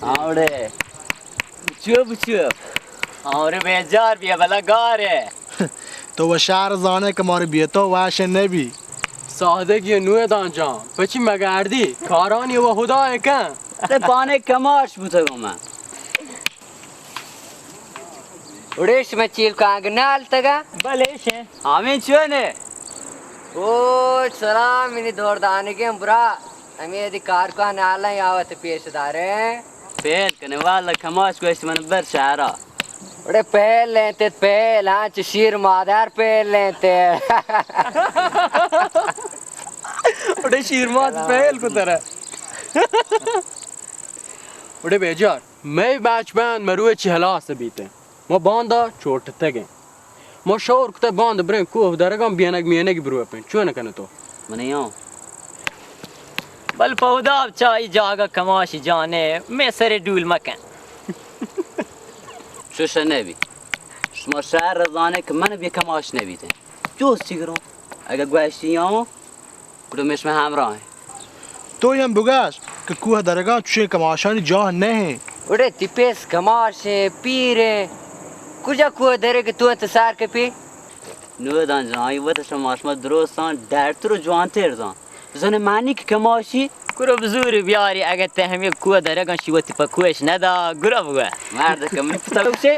آوڑے۔ چپ چپ۔ آوڑے بیجار بیا بلا گارے۔ تو و شہر زانے کہ مارے بیتو وش نبی۔ سادگی نویدان جان، پچی مگردی، کارانی و خدا کن۔ ارے پانے کماش بوتگو من۔ اڑے شمئے چیلکانگ نالتگا؟ بلے شے۔ آمین چونے؟ او سلام منی دوردانگیں برا۔ ہمے دی کارکان نالیں یا وت پیش دارے۔ پہل کنے والا کماش گوشت من بر شہرا۔ اڑے پہل لینتے پہل، ہاں چو شیر مادر پہل لینتے۔ اڑے شیر مات پہل کو ترا۔ اڑے بیجار۔ مئے بچ بند مروچی ہلاس بیتیں۔ ما باندا چوٹتگیں۔ ما شور کتہ باند بریں کوہ درگاں بینگ مینگ بروپیں۔ چون کنہ تو؟ منی ہوں۔ بل پہ ہدا چائی جاگہ کماشی جانے، مئے سرے ڈول مکن۔ چوش نبی۔ شما شہر زانے کہ من بی کماش نبیتیں۔ چوش چگروں؟ اگہ گوشتی ہوں، گڑا مئے شمئے ہمراہ ایں۔ تو یم بگش کہ کوہ درگاں چوشیں کماشانی جاہ نہ ایں۔ اڑے تی پیس کماشیں، پیریں، کجا کوہ درے کہ تو انت سار کپی؟ نودان جان، آئی وت شما شما درستان ڈرتر و جوانتر زان۔ زن معنی کہ کماشی؟ کرو بزور بیاری، اگہ تے ہمیں کوہ درگاں شی وتی پہ کوش ندا، گرو بگو۔ مرد کمی پتہ بکشے۔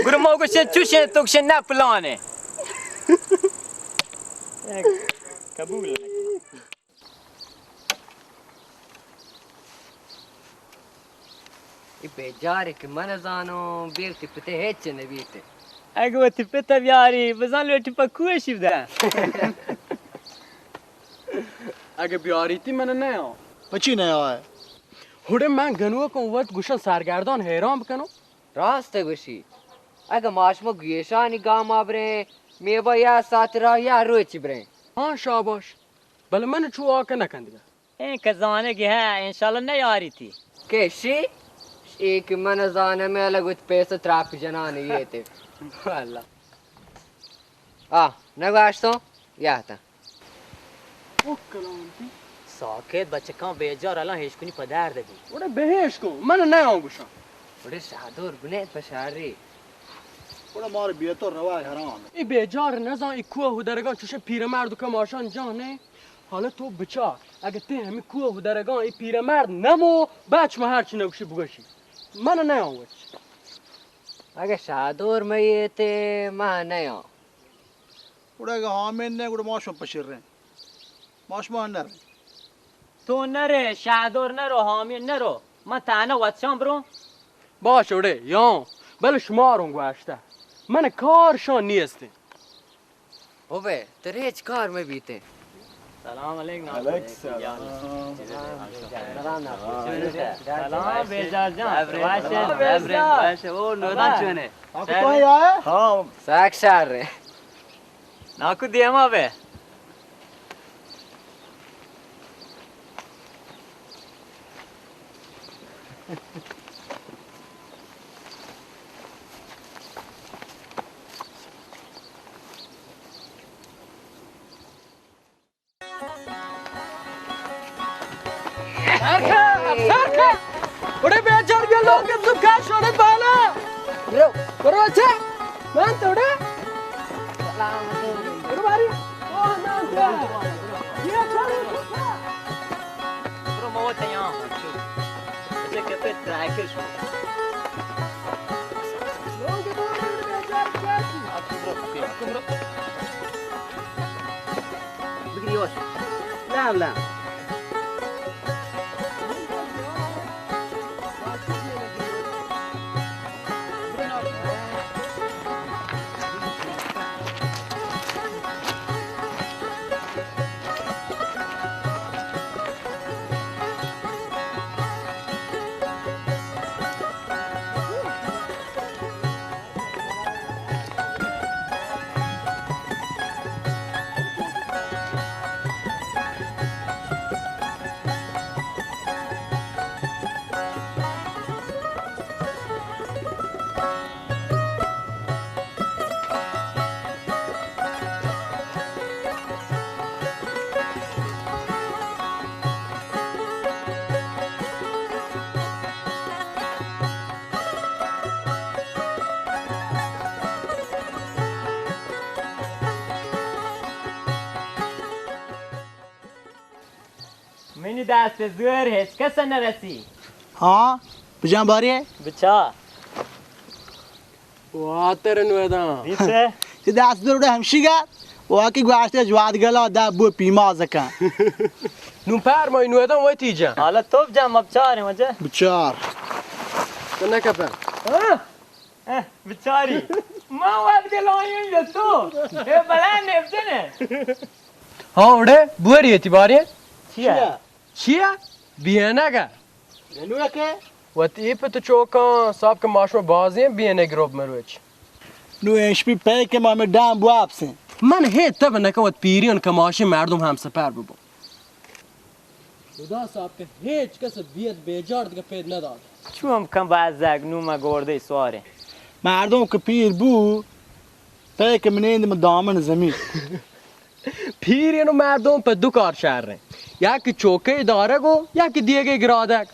گڑا ما گوشیں چوشیں تو گوشیں نہ پلانے۔ قبول نہ۔ اے بیجارے کہ من زانوں، بے وتی پتے ہچ نہ بیت۔ اگہ وتی پت بیاری، بزان لوٹی پہ کوشی بدا۔ اگہ بیاری تی من نہ آں۔ پچی نہ آئے؟ ہڑے من گنوکوں وت گوشاں سرگردان حیران بکنوں۔ راست گوشی۔ اگہ ما شما گویشانی گاما بریں، میبا یا ساعت راہ یا روچی بریں۔ ہاں شاباش۔ بلے من چو آکہ نکندگا۔ ایں کہ زانگی ہے، انشاءاللہ نیاری تی۔ کہ شی؟ اے کہ من زانم، الگ وت پیسہ تراپ جنان یے تے۔ واللہ۔ آ، نگوشتوں؟ یا تا۔ او کلام تی۔ ساکت بچکاں بیجار الان ہیشکنی پہ درد بی۔ اوڑے بہیش کو، من نہ آں گوشاں۔ اوڑے شادور بنے پشاری۔ اوڑے مار بیتو روا حرام۔ ای بیجار نزان ای کوہ درگاں چوشے پیرمرد کماشان جان نے۔ حالا تو بچار، اگہ تے ہمیں کوہ درگاں ای پیرمرد نمو، بچ ما ہرچی نگوشی بگوشی۔ من نہ آں وچ۔ اگہ شادور میتے، من نہ آں۔ گڑا اگہ حامد نہ، گڑا ما شما پشریں۔ ما شما نریں۔ تو نرے، شادور نرو، حامد نرو۔ من تانا وچان برو۔ باش اڑے، یاں۔ بل شماروں گوشتہ۔ من کار شان نیستیں۔ او بے، ترے ہچ کار میں بیتے۔ سلام علیکم۔ وعلیکم السلام۔ سلام، سلام، بیجار جان۔ باش، باش۔ او نودان چونے؟ آپ تو ہی آئے؟ ہاں۔ ساک شار رے۔ ناکو دیما بے۔ اڑے بیجار بیا لوگ تو کا شوڑت بالا۔ برو۔ برو اچھا۔ من توڑا۔ سلام علیکم۔ برو باری۔ او نام کیا؟ یہ چھوڑو۔ برو مو تیام۔ اچھا کتے ٹریکش۔ لوگ تو بیجار کیا؟ برو۔ بگری یواش۔ لام لام۔ منی دست زور ہچ کس نہ رسی۔ ہاں، بجان بارے۔ بچا۔ واتر نویداں۔ دیتے؟ چہ دست زور وڑے ہمشی گا، واکی گواشتے جواد گلا دا بو پیماز کن۔ نوں پر مئی نویداں وتی جان۔ حالا تو جان مبچار ہیں وجہ۔ بچار۔ تو نہ کپے۔ ہاں؟ اہ، بچاری۔ ما وقت لائیں یا تو۔ اے بلا نبجن ہے۔ ہاں، اڑے، بوری ہے تیباری۔ چیا؟ چیا؟ بیانگا۔ گنوکے؟ وت ای پت چوکاں، صاحب کہ ماشما بازیں بیانگ روب مروچ۔ نو ایشپی پہ کہ ما میں ڈام بواب سے۔ من ہے تب نکن وت پیریان کماشی مردم ہم سپر ببو۔ خدا صاحب کہ ہیچ کس بیت بیجار دگہ پید نداد۔ چو ہم کن بازگ نو ما گوردے سوارے۔ مردم کہ پیر بو، پہ کہ منیند من دامن زمین۔ پیر اینو مردم پہ دو کار شر ہیں۔ یا کہ چوکے دارگ ہو، یا کہ دیگے گرادگ۔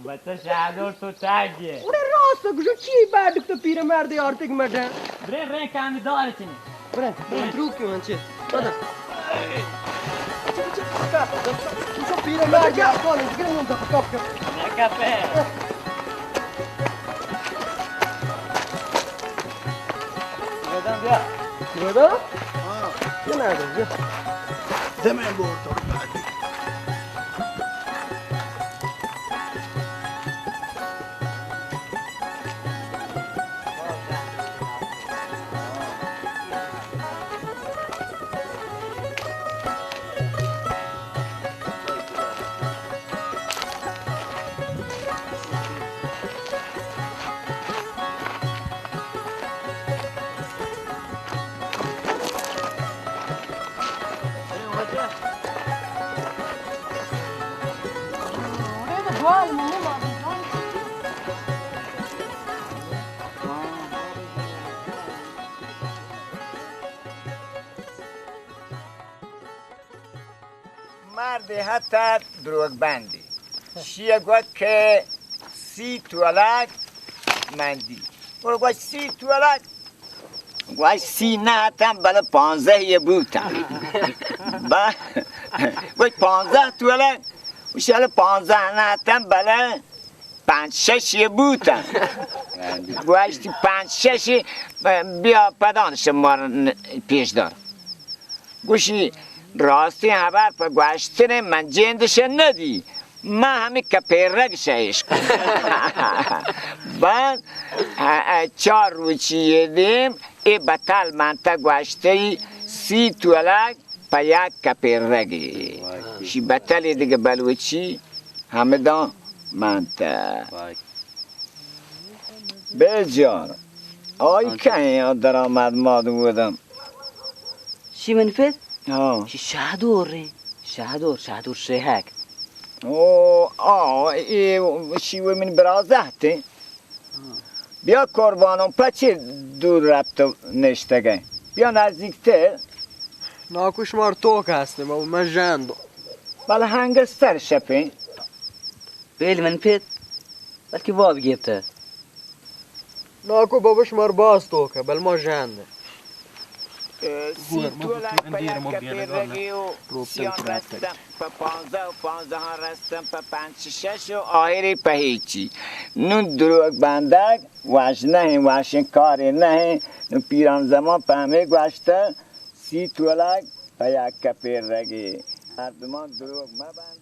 بچہ شادور تو تاگیے۔ اوڑے راست گوشو چی بیڈ تو پیر مرد یارتگ مڈن۔ برے رے کامی دار چنی۔ برے، برے۔ دروگ کہ من چی؟ پدا۔ اچھا، اچھا، اچھا، اچھا، پیر مرد یار کون ہے؟ گرے نون دپ کپ کپ۔ نہ کپے۔ گدا بیا۔ گدا؟ ہاں۔ کیا نہ ہے؟ دمے بور تو۔ مردے ہتت دروگ بندی۔ شی ء گوشت کہ سی تولگ مندی۔ گڑا گوشت، سی تولگ؟ گوشت، سی نہ اتن، بلے پانزدہ یے بوتن۔ با-، گوشت، پانزدہ تولگ؟ گوشت، بلے پانزدہ نہ اتن، بلے پنچ شش یے بوتن۔ گوشتی، پنچ شش، بیا پدان شما پیش دار۔ گوشی، راستیں ہبر پہ گوشتنے، من جندش ندی، من ہمے کپیرگ شہ اش کت۔ بعد، ا، ا، چار روچی دیم، اے بتل منتگ گوشتئی، سی تولگ پہ یک کپیرگی۔ شی بتلی دگہ بلوچی ہمداں منتگ۔ بے جان، آئی کہیں درآمد ماد بودم؟ شی من پت؟ ہاں۔ شی شہدور رے۔ شہدور، شہدور شیہک۔ او، آ، اے، شی و من برازہتے۔ ہاں۔ بیا قربانوں، پچے دور رپت و نشتگئے؟ بیا نزدیکتر۔ ناکو شمار توک ہستے، بابا، من ژندوں۔ بلے ہنگستر شپیں۔ بیل من پت، بلکہ واب گیپتہ۔ ناکو بابا شمار باز توکہ، بل ما ژند۔ سی تولگ پہ یک کپیرگی و سیان رستن پہ پانزدہ و پانزدہاں رستن پہ پنچ شش و آہری پہ ہیچی۔ نون دروگ بندگ وش نہ ایں، وشیں کارے نہ ایں۔ نون پیران زمان پہ ہمے گوشتہ، سی تولگ پہ یک کپیرگی۔ مردمان دروگ مبند۔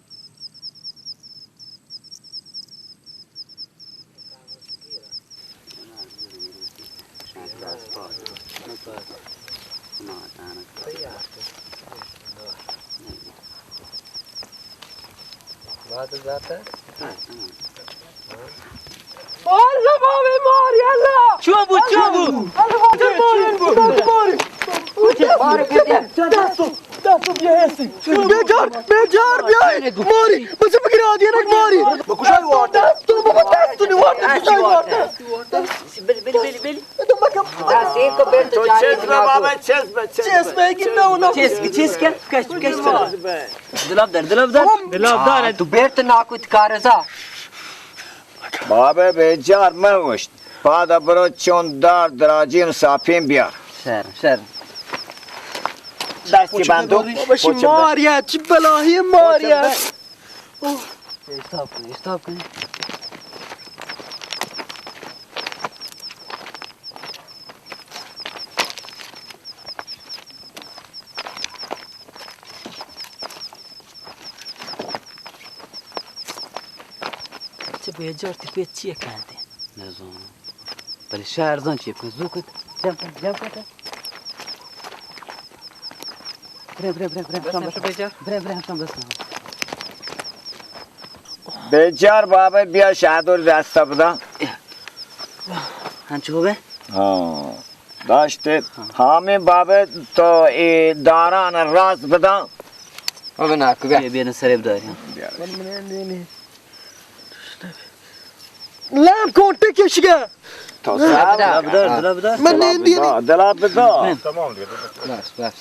اللہ بابے ماری اللہ۔ چون بو، چون بو؟ اللہ بابے ماری۔ دستو، دستو بیا ایسی۔ بیجار، بیجار بیا۔ ماری، بس بگیر آدی نک ماری۔ بکشای وارد۔ دستو بابا، دستو نی وارد، بکشای وارد۔ بل، بل، بل، بل۔ تو مکم۔ دستین تو بیل تو تو جاری چیز بنا بابا، چیز بے، چیز چیز بے۔ بے کہ نہ، نہ۔ چیز، چیز کیا؟ کش، کش۔ دلاب در، دلاب در۔ دلاب در۔ تو بیل تو ناکو کارزا۔ بابا بیجار مہ اوشت۔ پادا برو چون دار دراجین و ساپین بیار۔ شر، شر۔ دستی بندو. بابا، شی ماریا، چی بلاهی ماریا. اوه. استاپ کن، استاپ کن. چه بیجار تی پیت چیه کنتی؟ نزانم. بلے شهر زان چی بکن، زو کن. جمع کن، جمع کن. بریم، بریم، بریم، بریم. بس شام، نشو بس. بیجار. بریم، بریم، شام بس. بیجار بابا، بیا شهدور دست بدن. هنچو بے؟ ها. داشته. ها. همین بابا تو ای داران راست بدن. بابا ناکو بیا. بیا، بیا سرب داریم. بیا. لام کونٹے کشگا. تو دلا بدار، دلا بدار. من دلا نیندی بدار، نی. دلا بدار. تمام دیگه. بس، بس.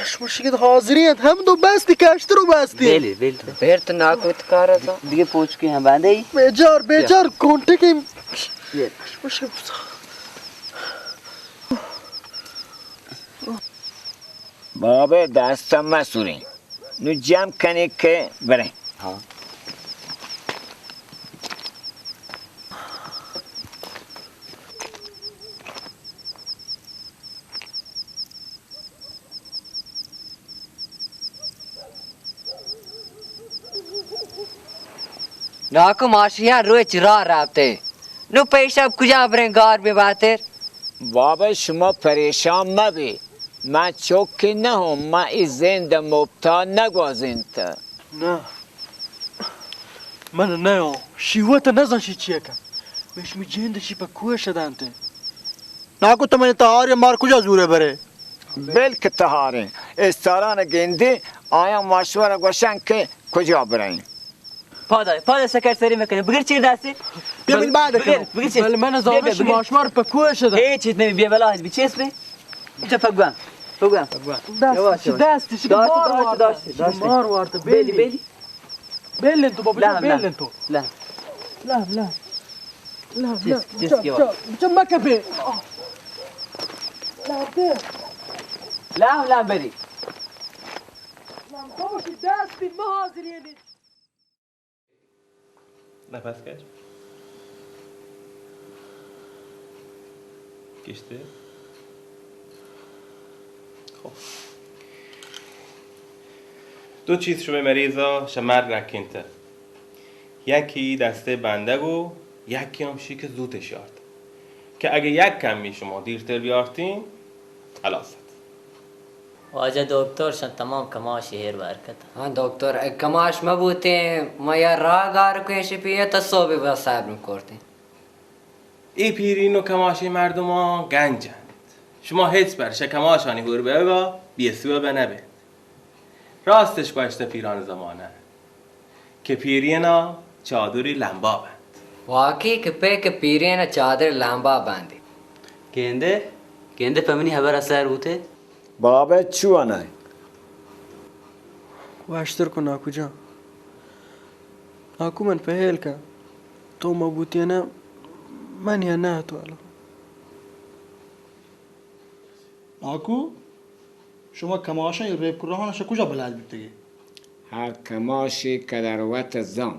شما شگید حاضری انت، هم دو بستی، کشتر و بستی. بیلی، بیلی. پیر تو ناکوت کار ازا. دیگه پوچکی هم بنده ای؟ بیجار، بیجار، کونٹے که. بیلی. شما شگید بابا، دست مسورین. نو جمع کنی که برین. ها. ناکو ماشیاں روچ راہ رابطے. نو پیشاب کجا بریں گار بے باتر؟ بابا، شما پریشان مبی. من چوکی نہ ہوں، من ای زند مبتا نگوازینت. نہ، من نہ ہوں. شیوت نزان شی چیئے کن. مش می جند شی پہ کوش دانتے. ناکو تو منی تہاری مار کجا زورے برے؟ بلکہ تہاریں استاران گندی، آیاں مشورہ گوشن کہ کجا بریں. پادا، پادا سکر سری مکنه. بگر چیر دستی. بیا من بعد بگر، بگر چیر. بل من بیا، زانم بیا، شما بگر. شمار په کوه شده. هیچ چیز نمی، بیا بلا، بیا چیز بی. چه پگوان، پگوان. دست، یواش، یواش. دست، شکم داشت، بار داشت، وارد. داشت، داشت. شمار وارد، بیلی، بیلی. بیلی. بیلن تو بابا، لام، بیلن لام. تو. لام. لام، لام. لام، چیز، لام. چیز بچا، کی بچا، بچا مکه به. لام، لام، بری. لام، بابا، شی دست بی، ما حاضر یعنی. نفس کش. کشته. خب. دو چیز شما مریضا شما مرگ رکینته. یکی دسته بندگ و یکی هم شی که زوتش یارت. که اگه یک کمی شما دیرتر بیارتین، خلاصت. واجہ دکتر، شن تمام کماش ہیر بار کت. ہاں دکتر، اے کماش مہ بوتیں، ما یا راہ گار کویں شپی تا صبح با صبر کرتیں. اے پیرین و کماشیں مردمان گنج انت. شما ہچ پر شہ کماشانی ہور بیگا بے سوب نہ بیت. راستش گوشتہ پیران زمانہ کہ پیرینا چادری لمبا بند. واقعی کہ پہ کہ پیرینا چادر لمبا بندی. گیندے، گیندے پہ منی حبر سر بوتے. بابا چو انائے؟ واشتر کو ناکو جان. ناکو من پہل کن. تو مبوتی نہ، من یا نہ تو الان. ناکو، شما کماشانی ریپ کراہان شہ کجا بلد بیتگی؟ ہر کماشی قدر وت زان.